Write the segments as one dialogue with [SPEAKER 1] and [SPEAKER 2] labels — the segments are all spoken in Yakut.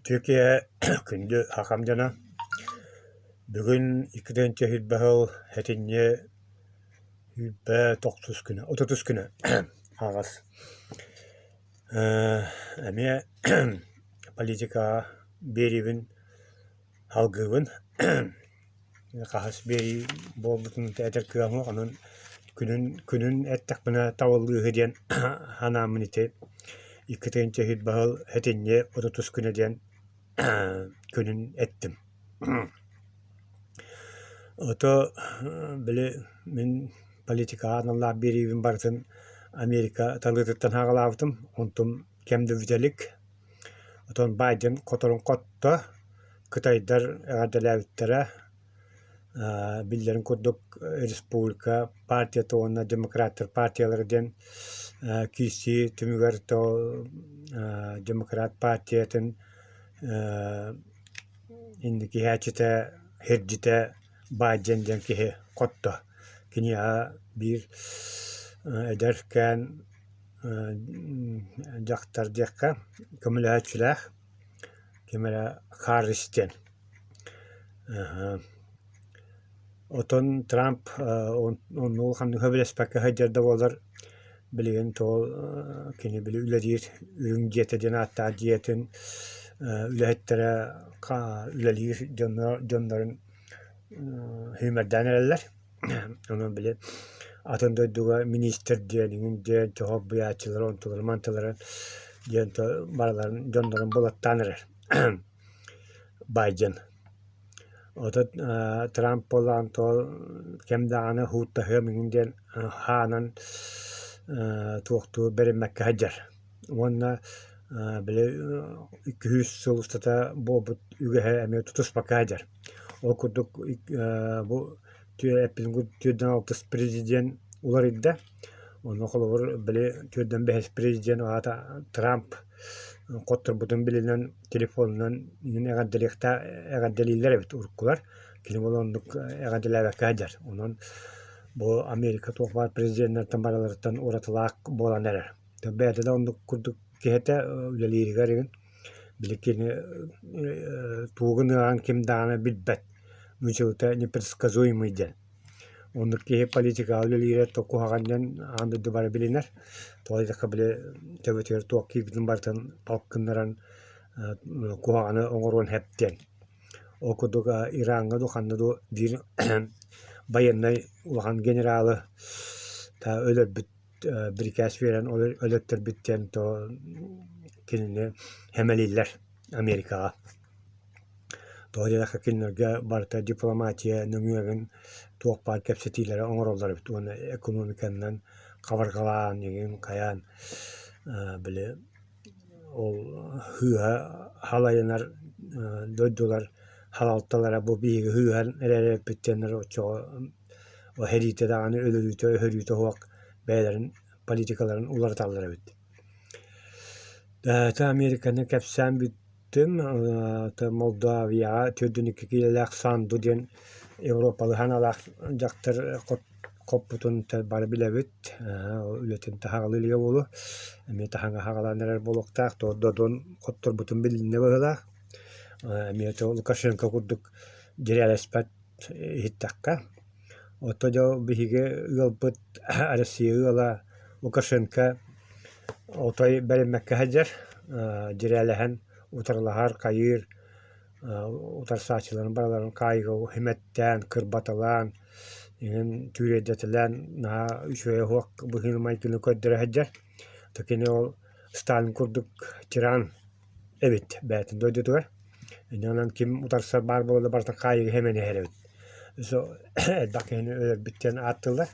[SPEAKER 1] Үтүө киэһэ күндү сахам дьоно! Бүгүн 2020 сыл сэтинньи 29 күнэ, 30 күнэ аҕыс. Эмиэ политикаҕа биэриибин Алгыыбын хаһыс биэрии буолбутун этэр кыаҕым суох, онон күнүн күнүн эттэхпинэ табыллыыһы диэн санааммын ити 2020 сыл сэтинньи 30 күнэ диэн күнүн эттим. Ото били мин политикаҕа аналлаах биэриибин барытын Америка талыытыттан саҕалаабытым, онтум кэм да бүтэ илик. Оттон Байден хоторун хотто, кытайдар эҕэрдэлээбиттэрэ, биллэрин курдук республика партията уонна демократтар партиялара диэн киирсии түмүгэр демократ партиятын инники иһээччитэ, сирдьитэ Байден диэн киһи хотто. Киниэхэ биир эдэркээн дьахтар диэххэ көмөлөһөөччүлээх ким эрэ Харрис диэн. Оттон Трамп оннук улаханнык сөбүлэспэккэ сылдьар да буоллар билигин тоҕо кини били үлэлиир үрүҥ дьиэтэ диэн ааттаах дьиэтин үлэһиттэрэ үлэлиир дьоннорун сүүмэрдээн эрэллэр. Онон били атын дойдуга миниистир диэн иҥин диэн чоһолбуйааччылары онтулары мантылары диэн барыларын дьоннорун булаттаан эрэр Байден. Отут Трамп буоллаҕын тоҕо кэм даҕаны һууттаһыам иҥин диэн хаанан туохтуу бэриммэккэ сылдьар. Уонна били 200 сыл устата буолбут үгэһи эмиэ тутуспакка сылдьар. Ол курдук бу 46 президент уларыйда. Онно холобур били 45 президент аата Трамп хотторбутун билинэн телефонунан эҕэрдэлииллэр эбит уруккулар. Кини буолан оннук эҕэрдэлээбэккэ сылдьар. Онон бу Америка туох баар президеннэртэн барыларыттан уратылаах буолан эрэр. Бэйэтэ да оннук курдук киһи этэ үлэлииригэр игин Били кини тугун ыаҕын ким даҕаны билбэт, мучута непредсказуемый диэн. Оннук киһи политикаҕа үлэлиирэ то куһаҕан диэн аан дойду бары билинэр. Тоҕо диэтэххэ били төбөтүгэр туох киирбитин барытын палк гыннаран куһаҕаны оҥоруон сөп диэн. Ол курдук Ираҥҥа дуу ханна дуу биир байыаннай улахан генералы өлөрбүт бирикээс биэрэн өлөттөрбүт диэн кинини сэмэлииллэр Америкаҕа. Тоҕо диэтэххэ кинилэргэ барыта дипломатия нөҥүө туох баар кэпсэтиилэри оҥороллор эбит уонна экономиканнан хабарҕалаан игин хайаан били ол сыыһа халайынар дойдулар салалталара бу биһиги сыыһан эрэр эбиппит диэннэр оччоҕо Сэриитэ даҕаны өлөрүүтэ-өһөрүүтэ суох бэйэлэрин политикаларын уларыталлар эбит. Бэйэтэ Американы кэпсээн бүттүм. Молдавияҕа 42 киилэлээх Санду диэн европалыы санаалаах дьахтар хоппутун бары билэбит. Үлэтин таһаҕалыы илигэ буолуо. Эмиэ таһаҥа хаҕалаан эрэр буолуохтаах. Додон хотторбутун билиннэ быһыылаах. Эмиэ Лукашенко курдук дьирээлэспэт иһиттэххэ, оттон дьэ биһиги ыалбыт Россия ыала Лукашенко отой бэриммэккэ сылдьар, дьирээлэһэн утарылаһар, хайыыр, утарсааччыларын барыларын хаайыыга симэттээн, кырбаталаан, иһин түүрэйдэтэлээн наһаа үчүгэйэ суох быһыыны-майгыны көрдөрө сылдьар. То кини ол Сталин курдук тиран эбит бэйэтин дойдутугар. Инньэ ким утарсар баар буолла барытын хаайыыга сэмэн иһэр эбит. Элбэх киһини өлөрбүт диэн ааттыыллар.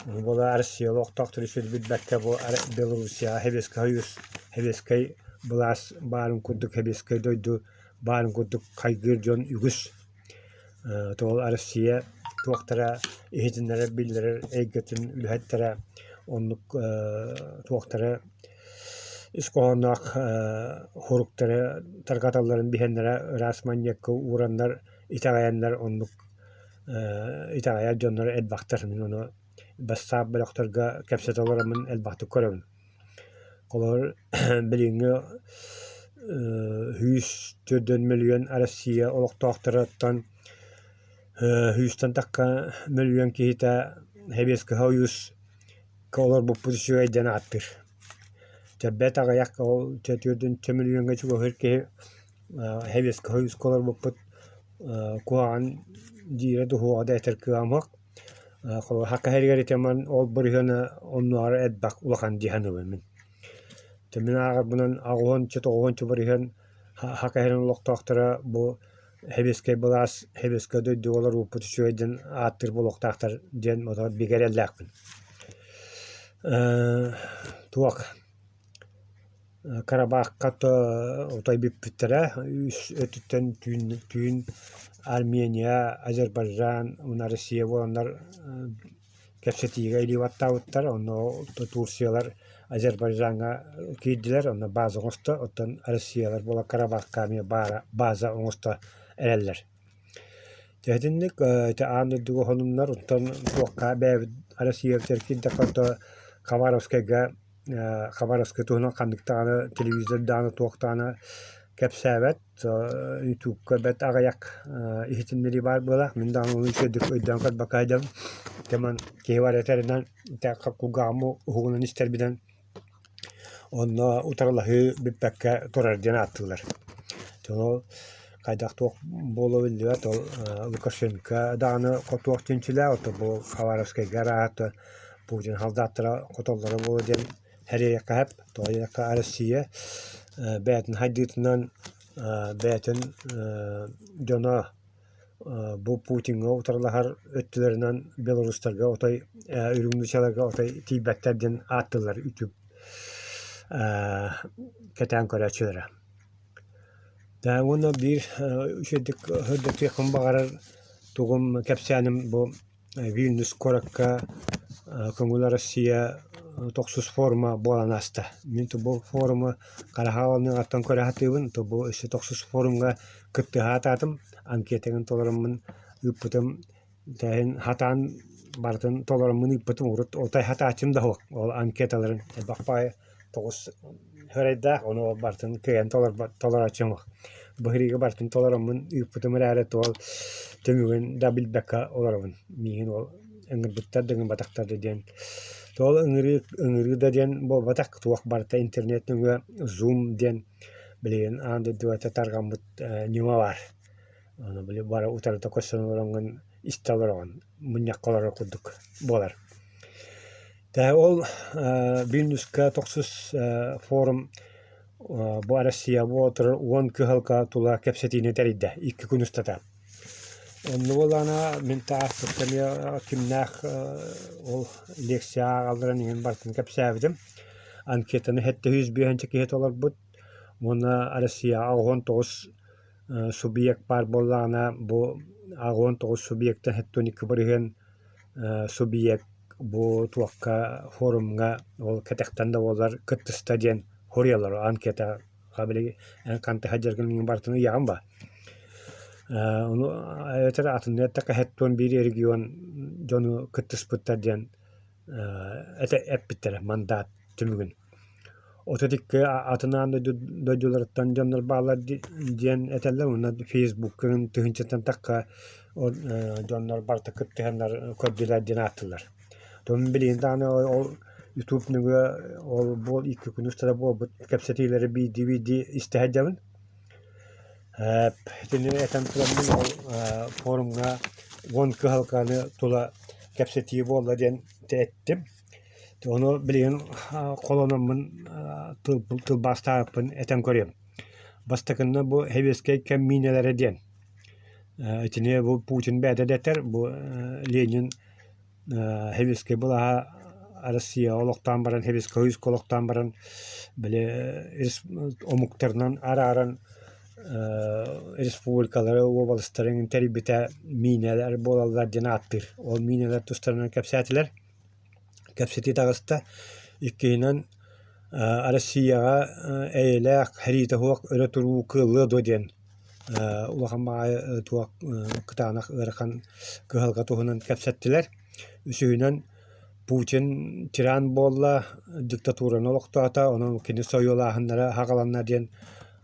[SPEAKER 1] Ону буола Россия олохтоохтору сүр билбэккэ бу Белоруссияҕа Сэбиэскэй Союз, сэбиэскэй былаас баарын курдук сэбиэскэй дойду баарын курдук хайгыыр дьон үгүс. Тоҕо Россия туохтара иһитиннэрэр биллэрэр эйгэтин үлэһиттэрэ оннук туохтара ис хоһоонноох суруктары тарҕаталларын биһэннэрэ ыраас манньыакка уураннар итэҕэйэннэр оннук итэҕэйэр дьоннор элбэхтэр мин ону бассаап бөлөхтөргө кэпсэтэ олороммун элбэхтик көрөбүн. Холобур, билиҥҥи 140 мөлүйүөн Россия олохтоохторуттан сүүстэн тахха мөлүйүөн киһитэ Сэбиэскэй Сойууска олорбуппут үчүгэй диэн ааттыыр. Чэ бэрт аҕыйах ол 4 мөлүйүөҥҥэ чугаһыыр киһи Сэбиэскэй Сойууска олорбуппут куһаҕан диирэ дуһуоҕа да этэр кыаҕым суох. Саха сиригэр ити ол бырыһыана оннооҕор элбэх улахан дии саныыбын мин. Мин ааҕарбынан аҕыһыанча тоҕуһуонча бырыһыан Саха сирин олохтоохторо бу сэбиэскэй былаас сэбиэскэй дойдуга олорбуппут үчүгэй диэн ааттыыр буолуохтаахтар диэн бигэ эрэллээхпин. Туох Карабахха отой бүппүттэрэ үс өттүттэн түүн түүн Армения, Азербайджан уонна Россия буоланнар кэпсэтиигэ илии баттаабыттар, онно Турциялар Азербайджаҥҥа киирдилэр, онно база оҥосто, оттон Россиялар буола Карабахха эмиэ база оҥосто эрэллэр. Дьэ итинник ити аан дойдуга хонуннар, оттон туохха бэйэбит Россиябытыгар киирдэххэ то Хабаровскайга Хабаровскай туһунан ханнык даҕаны телевизор даҕаны туох даҕаны кэпсээбэт, ютубка бэрт аҕыйах иһитиннэрии баар буолар. Мин даҕаны ону үчүгэйдик өйдөөн көрбөккө сылдьабын. Дьэ киһи бары этэринэн кулгааҕым уһугунан истэрбинэн онно утарылаһыы бүппэккэ турар диэн ааттыыллар. Ол хайдах туох буолуо биллибэт, ол Лукашенко даҕаны хотуох чинчилээх, оттон бу Хабаровскайга араата Путин халдааттара хотоллоро буолуо диэн сэрэйиэххэ сөп. Тоҕо диэтэххэ Россия бэйэтин хайдыытынан бэйэтин дьоно бу Путиҥҥа утарылаһар өттүлэринэн белорустарга отой үрүҥ нуучаларга отой тиийбэттэр диэн ааттыыллар үтүк кэтээн көрөөччүлэрэ. Уонна биир үчүгэйдик сырдатыахпын баҕарар тугум кэпсээним бу Вильнюс куоракка Көҥүл Россия тохсус форума буолан ааста. Мин бу форуму Хараһаалыныгартан көрө сатыыбын, бу өссө тохсус форумҥа кыттыһа сатаатым, анкетатын толороммун ыыппытым, тэһин сатаан барытын толороммун ыыппытым, урут отой сатааччым да суох, ол анкеталарын элбэх баҕайы тоҕус сырайдаах, ону ол барытын кыайан толорооччум суох. Быһырыыга барытын толороммун ыыппытым эрээри туол түмүгүн да билбэккэ олоробун. Миигин ол ыҥырбыттар да ыҥырбатахтар да диэн. Туол ыҥырыы ыҥырыы да диэн буолбатах, туох барыта интернет нөҥүө Zoom диэн билигин аан дойдуга тарҕаммыт ньыма баар. Ону били бары утарыта көрсөн олороҥҥун истэ олороҕун, мунньахха олорор курдук буолар. Тэ ол Вильнюска тохсус форум бу Россия буола турар 10 кыһалҕа тула кэпсэтиини тэрийдэ икки күн устата. Онно буоллаҕына мин ааспыкка эмиэ кимнээх ол лекция ааҕалларын иһин барытын кэпсээбитим. Анкетаны 705 киһи толорбут уонна Россияҕа 19 субъект баар буоллаҕына бу 89 субъектан 72 бырыһыан субъект бу туохха форумҥа ол кэтэхтэн да буоллар кыттыста диэн хоруйаллар анкетаҕа били эн хантан сылдьаргын барытын ыйаҕын ба ону эбэтэр атыннык эттэххэ 71 регион дьону кыттыспыттар диэн эппиттэрэ мандат түмүгүн. 32 атын аан дойдуларыттан дьоннор бааллар диэн этэллэр уонна Фейсбукка тыһыынчаттан тахха дьоннор барыта кыттыһаннар көрдүлэр диэн ааттыыллар. Онон билигин даҕаны ол Ютуб нөҥүө ол буол икки күн устата буолбут кэпсэтиилэри биирдии-биирдии истэ сылдьабын. Итини этэн тураммын ол форумҥа 10 кыһалҕаны тула кэпсэтии буолла диэн эттим. Ону билигин холономмун тылбаастаабыппын этэн көрүөм. Бастакынна бу сэбиэскэй кэм миинэлэрэ диэн. Итини бу Путин бэйэтэ да этэр, бу Ленин сэбиэскэй былааһа Россияҕа олохтоон баран, Сэбиэскэй Союзка олохтоон баран, били омуктарынан арааран республикалары, уобаластарын тэрийбитэ миинэлэр буолаллар диэн ааттыыр. Ол миинэлэр тустарынан кэпсээтилэр. Кэпсэтии таҕыста. Иккиһинэн, Россияҕа эйэлээх, сэриитэ суох өрө туруу кыаллыа дуо диэн улахан баҕайы туох кытаанах ыарахан кыһалҕа туһунан кэпсэттилэр. Үсүһүнэн, Путин тиран буолла, диктатураны олохтоото, онон кини сойуолааһыннара саҕаланна диэн.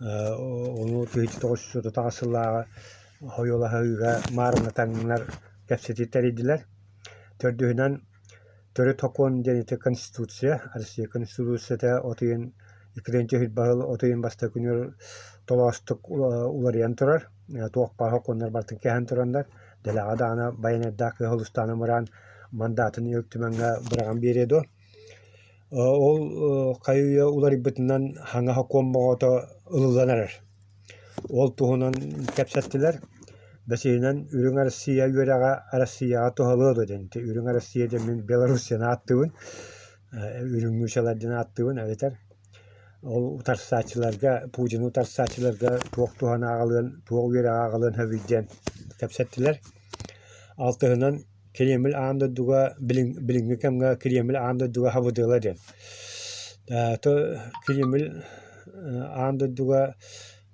[SPEAKER 1] Ону 1939 сыллааҕы хойуолаһыыга маарыннатаннар кэпсэтии тэрийдилэр. Төрдүһүнэн, төрүт сокуон диэн ити Конституция, Россия Конституцията от ыйын иккитинчи сыл от ыйын бастакы күнүгэр толоостук уларыйан турар. Туох баар сокуоннар барытын кэһэн тураннар, дэлэҕэ даҕаны байанайдаах кыһыл Устааны мыраан мандатын Ил Түмэҥҥэ быраҕан биэриэ дуо? Ол хайы-үйэ уларыйбытынан хаҥа сокуон бөҕөтө ылыллан эрэр. Ол туһунан кэпсэттилэр. Бэсиһинэн, Үрүҥ Россия үөрэҕэ Россияҕа туһалыа дуо диэн. Ити Үрүҥ Россия диэн мин Белоруссияны ааттыыбын, Үрүҥ нуучалар диэн ааттыыбын эбэтэр ол утарсааччыларга, Путины утарсааччыларга туох туһаны аҕалыан, туох үөрэҕи аҕалыан сөбүй диэн кэпсэттилэр. Алтыһынан, Кремль аан дойдуга билиҥҥи кэмҥэ Кремль аан дойдуга хабыдыала диэн. Кремль аан дойдуга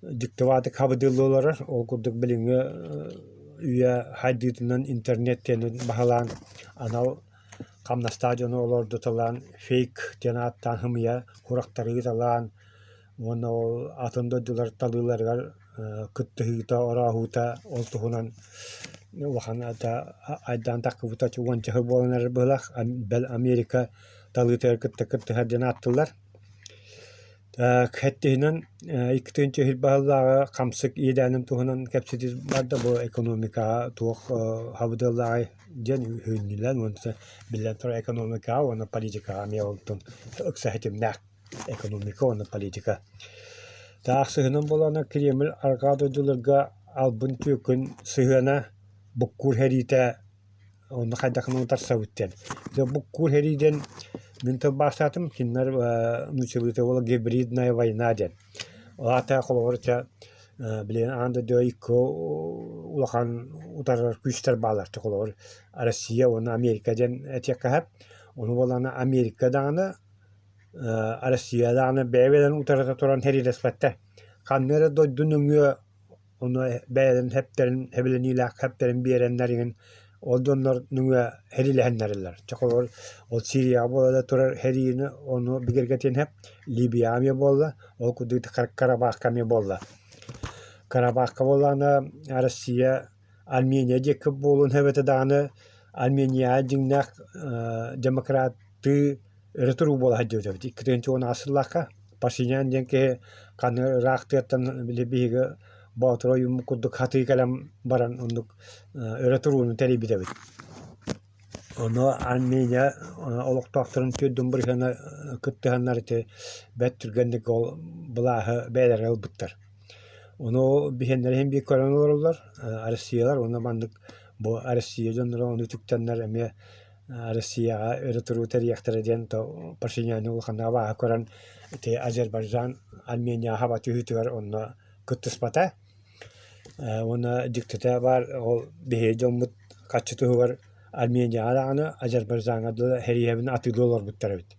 [SPEAKER 1] дьиктибаатык хабыдыаллыы олорор. Ол курдук билиҥҥи үйэ хайдыытынан интернет диэни баһылаан анал хамнастаах дьону олордуталаан фейк диэн ааттаан сымыйа курактары ыыталаан уонна ол атын дойдулар талыыларыгар кыттыһыыта, орооһуута ол туһунан улахан айдаан тахсыбыта уонча сыл буолан эрэр быһыылаах. Бэл Америка талыытыгар кытта кыттыһар диэн ааттыыллар. Хэттиһинэн 2000 сыллааҕы хамсык иэдээнин туһунан кэпсэтии барда. Бу экономикаҕа туох хабыдыаллааҕый диэн үһүннүлэр уонна биллэн турар экономикаҕа уонна политикаҕа эмиэ онтон ыкса ситимнээх. Экономика уонна политика. Таах сыһынан буоллаҕына Кремль арҕаа дойдуларга албын-түөкүн сыһыана буккуур сэриитэ онно хайдах гынан утарсабыт диэн. Дьэ буккуур сэрии диэн мин тылбаастаатым кинилэр нууччалыыта буола гибридная война диэн. Ол аата холобур чэ билигин аан дойдуга икки улахан утарар күүстэр бааллар. Холобур Россия уонна Америка диэн этиэххэ сөп. Ону буоллаҕына Америка даҕаны Россия даҕаны бэйэ-бэйэлэрин утарыта туран сэриилэспэттэр. Ханна эрэ дойду нөҥүө ону бэйэлэрин сэптэрин, сэбилэниилээх сэптэрин биэрэннэр иҥин ол дьоннор нөҥүө сэриилэһиннэрэллэр. Чэ холобур, ол Сирияҕа буола да турар сэриини ону бигэргэтиэн сөп, Либияҕа эмиэ буолла, ол курдук Карабахха эмиэ буолла. Карабахха буоллаҕына Россия Армения диэки буолуон сөп этэ даҕаны, Арменияҕа дьиҥнээх демократтыы өрө туруу буола сылдьыбыт эбит. 2010 сыллаахха Пашинян диэн киһи ханна ыраах тыаттан били биһиги Боотур ойууммут курдук хатыы кэлэн баран оннук өрө турууну тэрийбит эбит. Ону Армения олохтоохторун түөрдүн бырыһыана кыттыһаннар ити бэрт түргэнник ол былааһы бэйэлэрэ ылбыттар. Ону биһиэннэрэ иһин биир көрөн олороллор Россиялар уонна маннык бу Россия дьонноро ону үтүктэннэр эмиэ Россияҕа өрө туруу тэрийиэхтэрэ диэн то Пашиняны улаханнык абааһы көрөн ити Азербайджан Арменияҕа хаба түһүүтүгэр онно кыттыспата. Уонна дьиктитэ баар ол биһиги дьоммут харчы туһугар Арменияҕа даҕаны Азербайджаҥҥа да сэрииһэбин атыылыы олорбуттар эбит.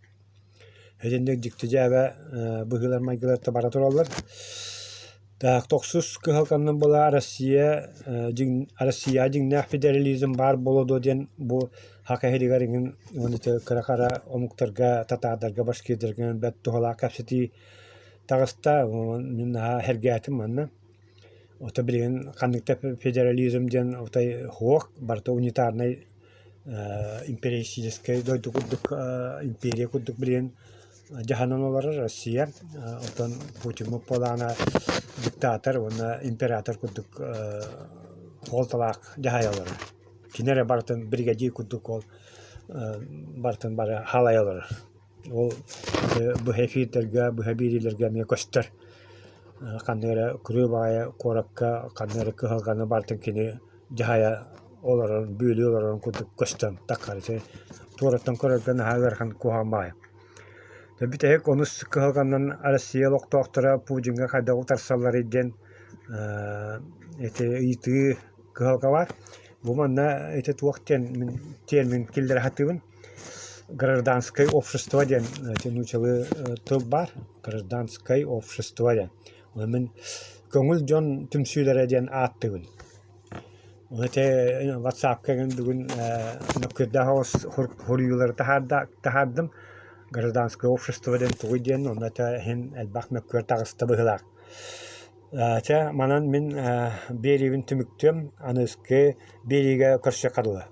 [SPEAKER 1] Итинник дьикти дьээбэ быһыылар-майгылар да бара тураллар. Так, тохсус кыһалҕаннан буолар Россия дьиҥ Россияҕа дьиҥнээх федерализм баар буолуо дуо диэн бу саха иһигэр иҥин уонна ити кыра-хара омуктарга, татаардарга, башкирдарга бэрт туһалаах кэпсэтии таҕыста. Мин наһаа сэргээтим манна. Ото билигин ханнык да федерализм диэн отой суох, барыта унитарнай империалистическай дойду курдук империя курдук билигин дьаһанан олорор Россия. Оттон Путиммыт буоллаҕына диктатор уонна император курдук суолталаах дьаһайа олорор. Кини эрэ барытын биригэдьиир курдук ол барытын бары халайа олорор. Ол быһа эфирдэргэ, быһа биэриилэргэ эмиэ көстөр. Ханнык эрэ кырыы баҕайы куоракка ханнык эрэ кыһалҕаны барытын кини дьаһайа олорон, бүөлүү олорорун курдук көстөн таххар. Ити туораттан көрөргө наһаа ыарахан куһаҕан баҕайы. Бүтэһик онус кыһалҕанан Россия олохтоохторо Путиҥҥа хайдах утарсалларый диэн ити ыйытыы кыһалҕа баар. Бу манна ити туох диэн мин термин киллэрэ сатыыбын. Гражданское общество диэн ити нууччалыы тыл баар. Гражданское общество диэн. Ону мин көҥүл дьон түмсүүлэрэ диэн ааттыыбын. Ону ити ватсапка бүгүн мөккүөрдээх оҕус хоруйуулары таһаардым. Гражданское общество диэн тугуй диэн, онно ити иһин элбэх мөккүөр таҕыста быһыылаах. Чэ, манан мин биэриибин түмүктүөм, аныгыскы биэриигэ көрсүөххэ дылы.